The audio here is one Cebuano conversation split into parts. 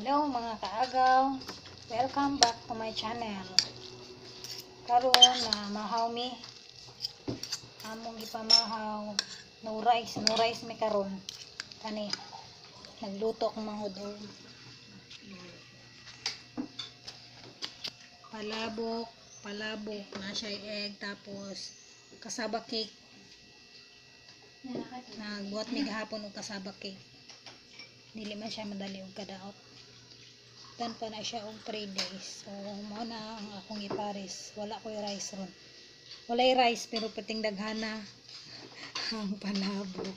Hello, mga kaagaw. Welcome back to my channel. Karon na mahaw mi. Among gipamahaw. No rice, no rice mi karon. Kani nagluto akong manghod og palabok, palabok na siya egg, tapos cassava cake. Nagbuhat mi gahapon og cassava cake. Dili man siya madali og kadaot. Dan pa na siya og 3 days. So mao na ang akong ipares. Wala ko'y rice ron. Walay rice pero pating daghana ang palabok.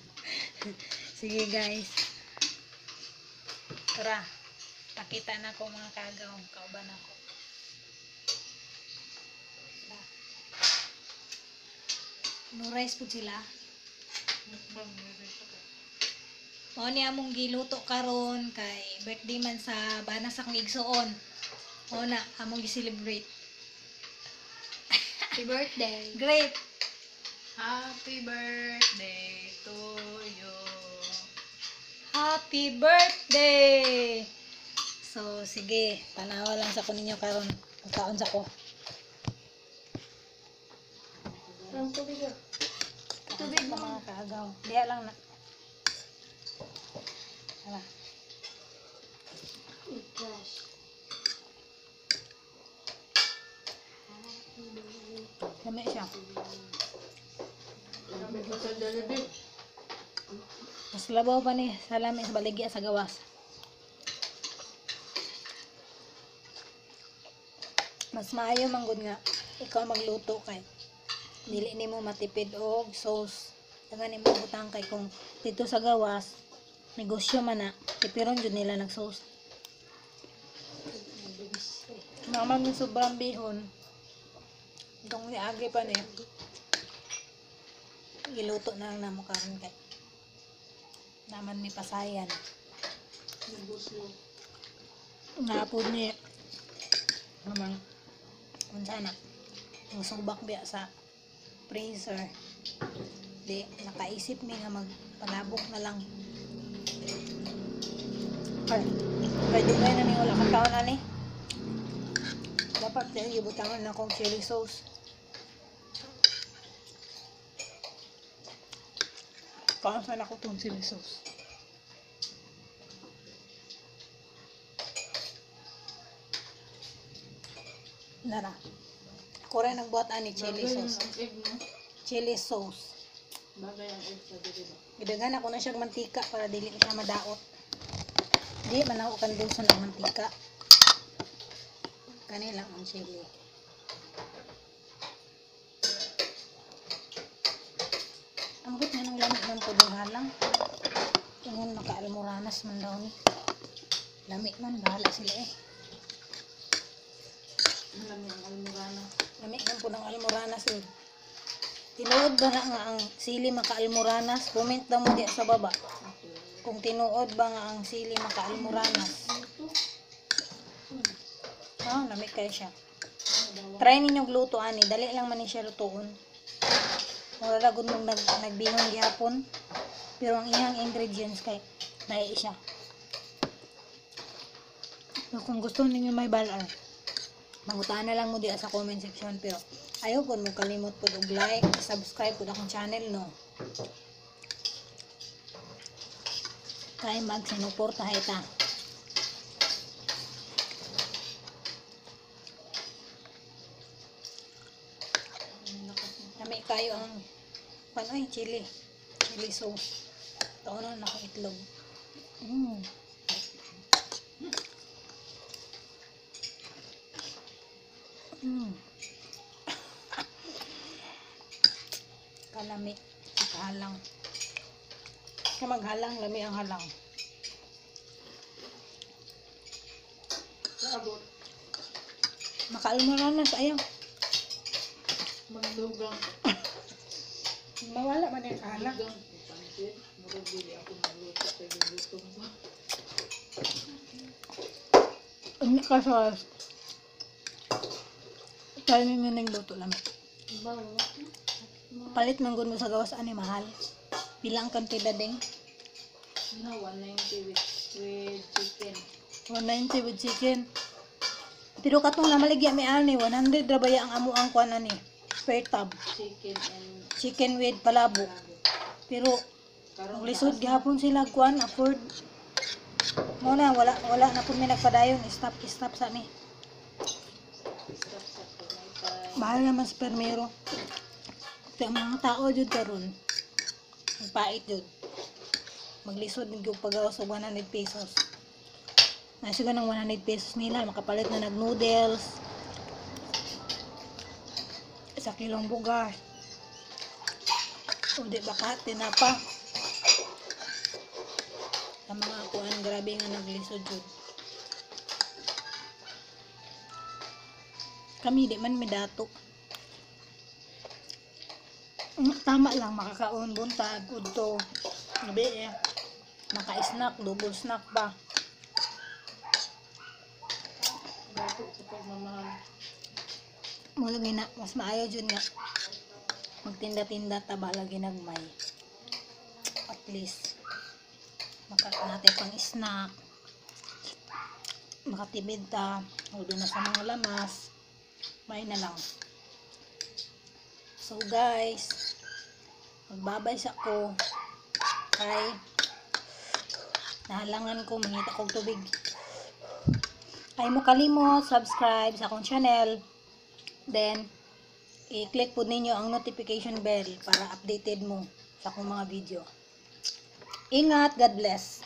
Sige, guys. Tara. Pakita na ko, mga kaagaw. Kauban ako. Tara. No rice po sila. Mao ni among giluto karon kay birthday man sa bana sa akong igsuon. Mao na among gi-celebrate. Happy birthday. Great. Happy birthday to you. Happy birthday. So sige, tanawa lang sa ko ninyo karon. Magkaon sa ko. Ang tubig. Tubig, mga kaagaw. Diha lang na. Tara. Gosh. Lami siya. Kami pa sa Jollibee. Mas labaw pa ni sa lami sa baligya sa gawas. Mas maayo manggod nga ikaw magluto kay dili nimo matipid og sauce. Daghan nimo butang kay kung dito sa gawas negosyo man na tipiron jud nila nag sauce. Naman yung sobrang bihon. Itong niagi pa ni. Giluto na lang namo karon kay naman may pasayan. Negosyo. Napod ni naman unsa na ang subak biya sa freezer. Di nakaisip mi nga magpalabok na lang. Ay, kay dugay na ni wala kakaon ani. Dapat dahil gibutangan na akong chili sauce. Kaon sa nako tong chili sauce. Nara. Ako rin nagbuhat ani chili Bagay sauce. ang egg, no? Chili sauce. Bagay ang egg sa Jollibee. Gidaghan ako na siyang mantika para dili siya madaot. Di man ako kandulson ang mantika. Kani lang ang chili. Ambot na ng lamig ng pudong halang. Ingon maka-almoranas man daw ni. Lami man, bahala sila eh. Alam niyo ang almorana. Lami man po ng almoranas eh. Tinuod ba na nga ang sili maka-almoranas? Comment daw mo diya sa baba. Kung tinuod ba nga ang sili maka-almoranas. Ah, lami kayo siya. Try ninyo gluto ani, dali lang man ni siya lutuon. Mura ra gud mong nagbihon gihapon. Pero ang iyang ingredients kay naay siya. So, kung gusto ninyo may balaan, mangutaan na lang mo diya sa comment section, pero ayaw po mo kalimot po og like, subscribe po akong channel, no. Kay magsinuporta ita. Lami kayo ang ano ay chili. Chili sauce. Taon na akong itlog. Kalami. Halang. Kaya maghalang, lami ang halang. Saabot. Makaalmoranas, ayaw. Magdugang. Mawala man yung halang. Dugang. Pansit. Murag dili ako magluto kay gigutom ko. Ano ka sa tayo ninyo ning luto lami. Bawa. Palit man gud mo sa gawas ani mahal. Pila ang kantidad ding? No, 190 with chicken. 190 with chicken. Pero katong namaligya mi ani, 100 ra baya ang amo ang kuan ani per tub. Chicken and Chicken with palabok. Palabok. Pero Karon ang lisod gihapon sila kuan afford. Mo na wala na pud mi nagpadayon, stop stop sa mi. Stop sa Pamaypay. Mahal naman sa permero. Kaya ang mga tao jud karon, ang pait jud. Maglisod ng pagawas og 100 pesos. Nasa ng 100 pesos nila, makapalit na nag noodles, sa kilong bugas. O di baka tinapa. Sa mga kuan, grabe nga naglisod jud. Kami di man midato. Tama lang makakaon buntag udto. Gabi eh. Maka-snack, double snack pa. Dato sa pagmamahal. Mo lagi na mas maayo jud nga magtinda-tinda ta ba lagi nagmay. At least maka natin pang snack. Makatibid ta, o na sa mga lamas. May na lang. So guys, magbabay sa ko kay nahalangan ko mangita kog tubig. Ay mo kalimot subscribe sa akong channel. Then i-click po ninyo ang notification bell para updated mo sa akong mga video. Ingat, God bless.